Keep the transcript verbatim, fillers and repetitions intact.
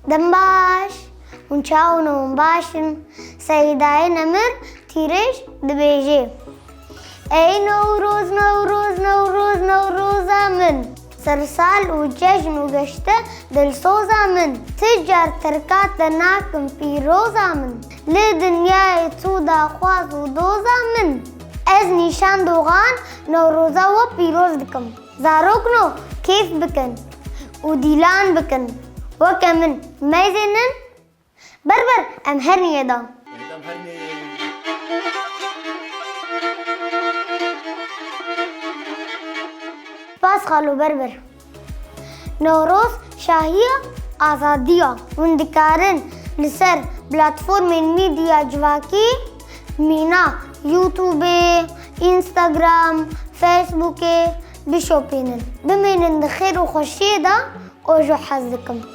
Dem baş. Hûn çawa ne, hûn baş in? Seydayê Nemir Tîrêj dibêje: Ey Newroz, Newroz, Newroz, Newroza min. Sersal û cejn û geşte dilsoza min. Ti car terka te nakim pîroza min. Li dinyayê tu daxwaz û doza min. Ez Nîşan Dogan Newroza we pîroz dikim. Zarokno, kêf bikin û dîlan bikin. Weke min meyzênin. Berber, em herniyê de. Em herniyê. Spas xalo Berber. Newroz şahiya azadiya. Hûn dikarin li ser platformên medya civakî, mîna YouTubeê, Instagram, Facebookê bişopînin. Bimînin di xêr û xweşiyê de. Ojo hez dikim.